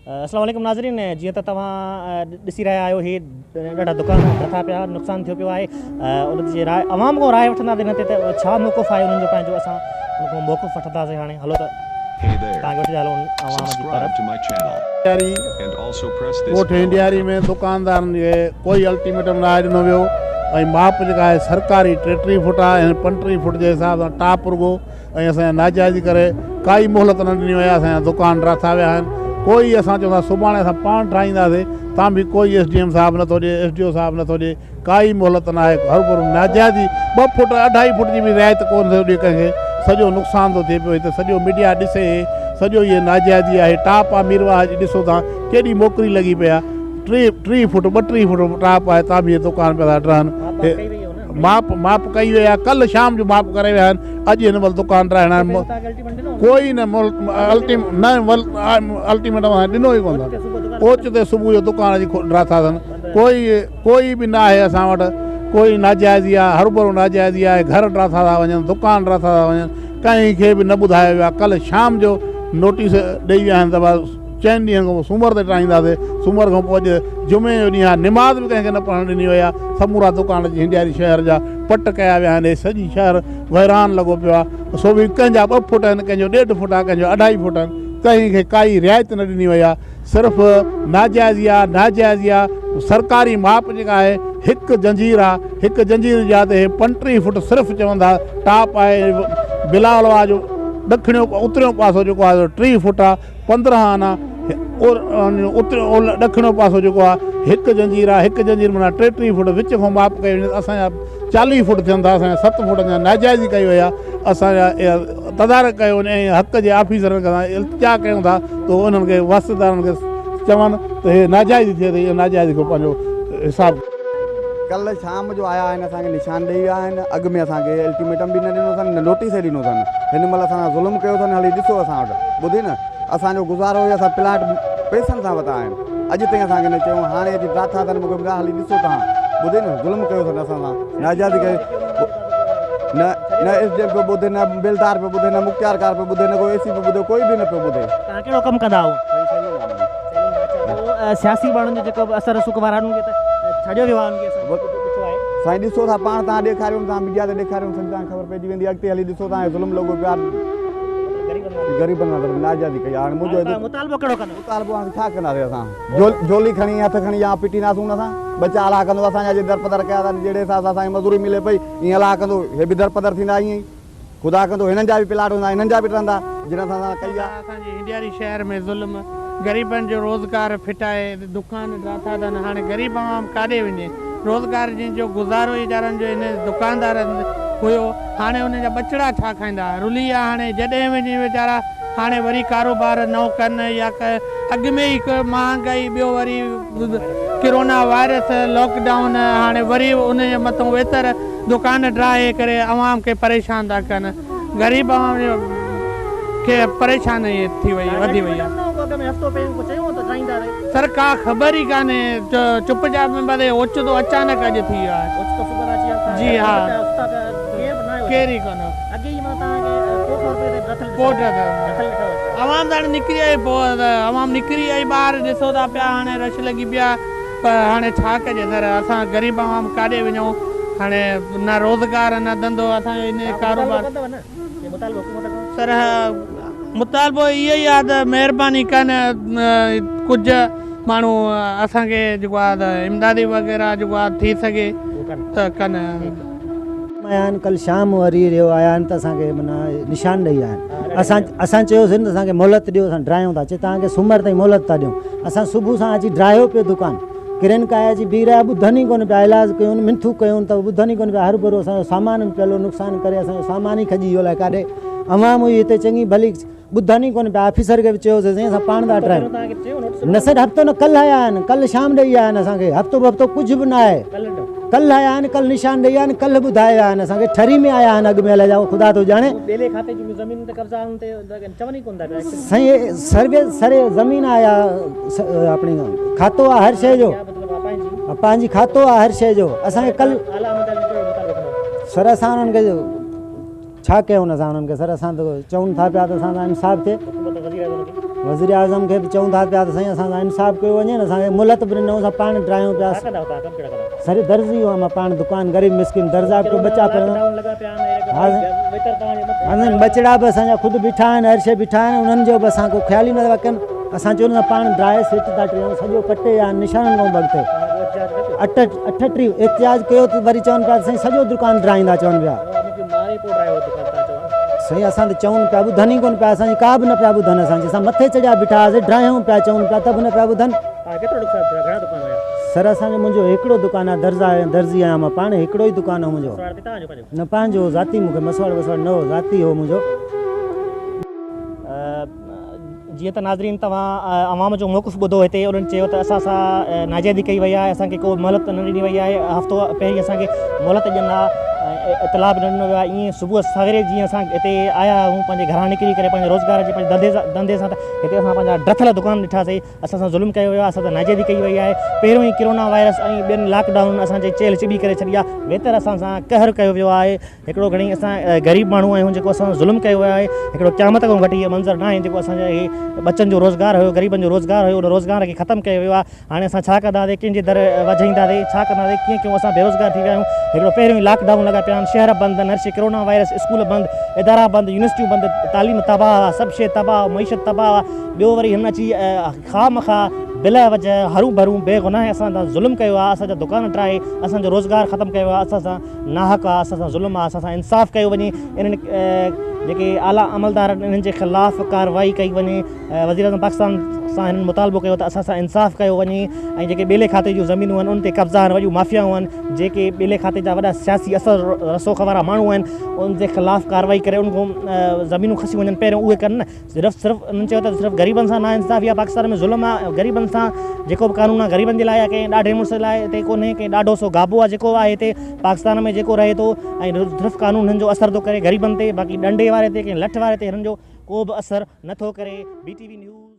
اسلام عليڪم ناظرين جيئن ته توهان ڏسي رهيا آهيو هي ڏاڍا دڪان ڊٿا پيا نقصان ٿيو پيو آهي ان جي راء عوام کان راء وٺنداسين هن تي ته ڇا موقف آهي انهن جو پنهنجو اسان ان کان موقف وٺنداسين هاڻي هلو ته توهان کي وٺي ٿا هلون عوام جي طرف. انڊياري، ڳوٺ انڊياري ۾ دڪاندارن کي ڪوئي الٽيميٽم ناهي ڏنو ويو ۽ ماپ جيڪا آهي سرڪاري 33 فوٽ آهي ۽ 35 فوٽ جي حساب سان ٽاپ رڳو ۽ اسان جا ناجائزي ڪري ڪائي مهلت نه ڏني وئي آهي اسان جا دڪان ڊاٿا ويا آهن ڪوئي اسان چون ٿا سڀاڻي اسان پاڻ ٺاهينداسي تان به ڪوئي ايس ڊي ايم صاحب نٿو ڏي ايس ڊي او صاحب نٿو ڏي ڪائي مهلت نه آهي هرڀرو ناجائزي ٻه فوٽ اڍائي فوٽ جي به رعايت ڪونه ٿو ڏي ڪنهن کي سڄو نقصان ٿو ٿئي پيو هتي سڄو ميڊيا ڏسي هي سڄو هي ناجائزي آهي ٽاپ آ ميرواهه جي ڏسو تان ڪيڏي موڪري لڳي پئي آ ٽي 30 فوٽ 32 فوٽ ٽاپ آهي تان به هي دڪان پيا ٿا ڊهن ماپ ماپ ڪئي وئي آهي ڪلهه شام جو ماپ ڪري ويا آهن اڄ هن مهل دڪان ڊاهڻا آهن ڪوئي نه نه الٽيميٽم اسان ڏنو ئي ڪونه اوچتي صبح جو دڪان اچي ڊاٿا اٿن ڪوئي ڪوئي به نه آهي اسان وٽ ڪوئي ناجائزي آهي هربرو ناجائزي آهي گهر ڊاٿا ٿا وڃن دڪان ڊاٿا ٿا وڃن ڪنهن کي به نه ٻڌايو ويو آهي ڪلهه شام جو نوٽيس ڏئي ويا آهن ته چئن ڏينهن کان پوء سومر تي ٽاهينداسين، سومر کان پوء اڄ جمعي جو ڏينهن آهي، نماز به ڪنهن کي نه پڙهڻ ڏني وئي آهي، سمورا دڪان اچي هنڊياري شهر جا پٽ ڪيا ويا آهن، هي سڄي شهر ويران لڳو پيو آهي، سو به ڪنهن جا ٻه فوٽ آهن، ڪنهن جو ڏيڍ فوٽ آهي، ڪنهن جو اڍائي فوٽ آهن، ڪنهن کي ڪائي رعايت نه ڏني وئي آهي، صرف ناجائزي آهي، ناجائزي آهي، سرڪاري ماپ جيڪا آهي هڪ جنجير آهي، هڪ جنجير جي جاء تي هي 35 فوٽ صرف چون ٿا ٽاپ آهي، بلاول واهه جو ڏکڻيون اتريون پاسو جيڪو آهي سو 30 فوٽ آهي. 15 آنا اتريون ڏکڻيون پاسو جيڪو آهي هڪ جنجير آهي هڪ جنجير معنيٰ 33 فوٽ وچ کان ماپ ڪئي وڃي ته اسان جا 40 فوٽ ٿين ٿا اسان جا 7 فوٽ جا ناجائزي ڪئي وئي آهي اسان جا تدارڪ ڪيو وڃي ۽ حق جي آفيسرن کان التجا ڪيون ٿا ته انهن کي واسطيدارن کي چون ته هي ناجائزي ٿئي ٿي ان ناجائزي کان پنهنجو حساب ڪلهه شام جو آيا آهن اسان کي نشان ڏئي ويا آهن اڳ ۾ اسان کي الٽيميٽم به نه ڏنو اٿن نه نوٽيس ئي ڏنو اٿن هن مهل اسان سان ظلم ڪيو اٿن هلي ڏسو اسان وٽ ٻڌي نه اسان جو گذارو هيو اسان پلاٽ پئسن سان وتا آهن اڄ تائين اسان کي نه چيو هاڻي اچي ڊاٿا اٿن مونکي ٻڌا هلي ڏسو تهان ٻڌي نه ظلم ڪيو اٿن اسان سان ناجائزي ڪئي نه نه ايس ڊي ايم پيو ٻڌي نه بيلدار پيو ٻڌي نه مختيارڪار پيو ٻڌي نه ڪو اي سي پيو ٻڌي ڪوئي به نه پيو ٻڌي. تهان ڪهڙو ڪم ڪندا آهيو؟ سياسي ماڻهن جو جيڪو به اثر رسوخ وارا انهن کي ته ڇڏيو ويو آهي انهن کي اسان ڏٺو آهي. سائين ڏسو ٿا پاڻ تهان ڏيکاريو تهان ميڊيا تي ڏيکاريو سڄي تهان کي خبر پئجي ويندي اڳتي هلي ڏسو تهان ظلم لڳو پيو آهي غريبن سان ناجائزي ڪئي آهي هاڻي منهنجو مطالبو ڪهڙو ڪندو؟ مطالبو هاڻي ڇا ڪنداسين اسان جهولي کڻي هٿ کڻي يا پٽينداسون ان سان ٻچا الله ڪندو اسان جا جي درپدر ڪيا اٿن جهڙي حساب سان اسان کي مزوري ملي پئي ائين الله ڪندو هي به درپدر ٿيندا ائين ئي خدا ڪندو هنن جا به پلاٽ هوندا هنن جا به ٽرندا جن اسان سان ڪئي آ. اسان جي هنڊياري شهر ۾ ظلم غريبن جو روزگار ڦٽائي دڪان ڊاٿا اٿن هاڻي غريب عوام ڪاڏي وڃي روزگار جن جو گذارو ئي ويچارن جو انهن دڪاندارن هيو هاڻي انهن جا ٻچڙا ڇا کائيندا رلي آ هاڻي جڏهن وڃي ويچارا هاڻي وري ڪاروبار نئون ڪن يا اڳ ۾ ئي مهانگائي ٻيو وري ڪرونا وائرس لاڪ ڊائون هاڻي وري ان جي مٿون ويتر دڪان ڊاهي ڪري عوام کي پريشان ٿا ڪن غريب عوام کي پريشاني ٿي وئي وڌي وئي آهي. سر ڪا خبر ئي ڪانهي چپ چاپ ۾ بس اوچتو اچانڪ اڄ ٿي ويو آهي جي ها ڪير ئي ڪونه عوام ته هاڻي نڪري آئي پوء عوام نڪري آئي ٻاهر ڏسو ٿا پيا هاڻي رش لڳي پئي آهي پر هاڻي ڇا ڪجي سر اسان غريب عوام ڪاڏي وڃون هاڻي نه روزگار نه ڌنڌو اسان جو انهي ڪاروبار سر مطالبو اهو ئي آهي ته مهرباني ڪن ڪجهه ماڻهو اسان کي جيڪو آهي ته امدادي وغيره جيڪو آهي ٿي سگهي ته ڪن. آيا آهن ڪل شام وري ريو آيا آهن ته اسان کي معنيٰ نشان ڏئي ويا آهن اسان اسان چيوسين ته اسان کي مهلت ڏيو اسان ڊرايون ٿا چي توهان کي سومر تائين مهلت ٿا ڏيون اسان صبح سان اچي ڊرايو پيو دڪان ڪرين ڪاهي اچي بيهي رهيا ٻڌن ئي ڪونه پيا ايلاز ڪيون منٿون ڪيون ته ٻڌن ئي ڪونه پيا هرڀرو اسان جو سامان به پيلو نقصان ڪري اسان جو سامان ئي کڄي ويو الائي ڪاڏي عوام هئي هتي چڱي ڀلي ٻڌن ئي ڪونه پيا آفيسر کي به چيوسين سائين اسان پاڻ ٿا ڊرايون نه سر هفتو نه ڪلهه آيا آهن ڪلهه شام ڏئي آيا آهن اسان کي هفتو بفتو ڪجهه به نه آهي ڪلهه آيا آهن ڪلهه نشان ڏئي آيا آهن ڪلهه ٻڌائي ويا آهن اسان کي ٺري ۾ آيا آهن اڳ ۾ الائي جا خدا ٿو ڄاڻي سائين سروي سر زمين آ يا اپڻي کاتو آ هر شيء جو پنهنجي کاتو آ هر شيء جو اسان کي ڪل سر اسان انهن کي ڇا ڪيون اسان انهن کي سر اسان ته چئون ٿا پيا ته اسان سان انصاف ٿئي. وزير اعظم کي به چئون ٿا پيا ته سائين اسان سان انصاف ڪيو وڃي اسان کي مهلت به ڏنو اسان پاڻ ڊرايون پيا سر درزي هو مان پاڻ دڪان غريب مسڪين درزا به ٻچا پيا ها سائين ٻچڙا به اسان جا خود بيٺا آهن هر شي بيٺا آهن انهن جو به اسان کو خيال ئي نٿا ڪن اسان چون ٿا پاڻ ڊرائي سيٽ ٿا ٽيون سڄو پٽي يا نشانن کان به اڳتي اٺ 38 احتجاج ڪيو ته وري چون پيا سائين سڄو دڪان ڊرائيندا چون پيا سائين اسان ته چئون پيا ٻڌن ئي ڪونه پيا اسان جي ڪا به نه پيا ٻڌن اسان جي اسان مٿي چڙهيا بيٺا هئاسين ڊرايون پيا چئون پيا ته به نه پيا ٻڌن سر اسان جو منهنجو هڪڙو دڪان آهي درزا درزي آهيان مان پاڻ هڪڙو ئي دڪان هو منهنجو نه پنهنجو هو ذاتي مون کي مسواڙ وسواڙ نه هو ذاتي هو منهنجو. جيئن ته ناظرين توهان عوام جو موقف ٻڌو هتي انهن چيو ته اسان سان ناجائزي ڪئي وئي آهي اسان کي ڪو مهلت نه ڏني وئي آهي هفتو پهرين اسان کي مهلت ڏين ها اطلاع به نه ڏنو ويو آهي ائين صبح سويري جيئن اسان هتي آيا آهيون پنهنجي گهران نڪري ڪري پنهنجي روزگار جي پنهنجي ڌنڌي سان ڌنڌي سان ته هتي اسان پنهنجا ڊٿل دڪان ڏٺاسين اسان سان ظلم ڪيو ويو آهي اسان سان ناجائزي ڪئي وئي آهي پهريون ئي ڪرونا وائرس ۽ ٻين لاڪ ڊائون اسان جي چيلهه چٻي ڪري ڇڏي آهي ويتر اسان سان قهر ڪيو ويو آهي هڪڙو گهڻي اسان غريب ماڻهو آهيون جيڪو اسان سان ظلم ڪيو ويو آهي هڪڙو قيامت کان گهٽ هي منظر ناهي جيڪو اسان جا هي ٻچن جو روزگار هيو غريبن جو روزگار هيو ان روزگار کي ختم ڪيو ويو آهي هاڻي اسان ڇا ڪنداسين ڪنهن جي در وجهائينداسين ڇا ڪنداسين ڪيئن ڪيون اسان بيروزگار ٿي ويا آهيون هڪڙو پهريون ئي لاڪ ڊائون لڳا پيا آهن شهر بند آهن هر شي ڪرونا وائرس اسڪول بند ادارا بند يونيورسٽيون بند تعليم تباهه سڀ شي تباهه معيشت تباهه ٻيو وري هن اچي خواهه مخواهه بلا وجه هرون ڀرون بي گناهه اسان سان ظلم ڪيو آهي اسان جا دڪان ٽاهي اسان جو روزگار ختم ڪيو آهي اسان سان ناحق آهي اسان سان ظلم آهي اسان سان انصاف ڪيو وڃي انهن جيڪي اعليٰ عملدار آهن انهن جي خلاف ڪارروائي ڪئي وڃي وزيراعظم پاڪستان سان هنن مطالبو ڪيو ته اسان سان انصاف ڪيو وڃي ۽ جيڪي ٻيلي کاتي جون زمينون آهن ان تي قبضا آهن وڏيون مافيائون آهن جيڪي ٻيلي کاتي جا وڏا سياسي اثر رسوخ وارا ماڻهو آهن ان جي خلاف ڪارروائي ڪري ان کان زمينون کسي وڃن پهريون اهي ڪن نه صرف صرف انهن چيو ته صرف غريبن سان ناانصافي آهي پاڪستان ۾ ظلم آهي غريبن سان جيڪو به قانون آهي غريبن جي لاء آهي ڪنهن ڏاڍي مڙس لاء هتي ڪونهي ڪنهن ڏاڍو سو گابو آهي جيڪو آهي هتي پاڪستان ۾ جيڪو رهي ٿو ۽ صرف قانون هنن جو اثر ٿو ڪري غريبن تي باقي ڏنڊي واري تي ڪنهن لٺ واري تي هنن جو ڪو به اثر نٿو ڪري بي ٽي وي نيوز.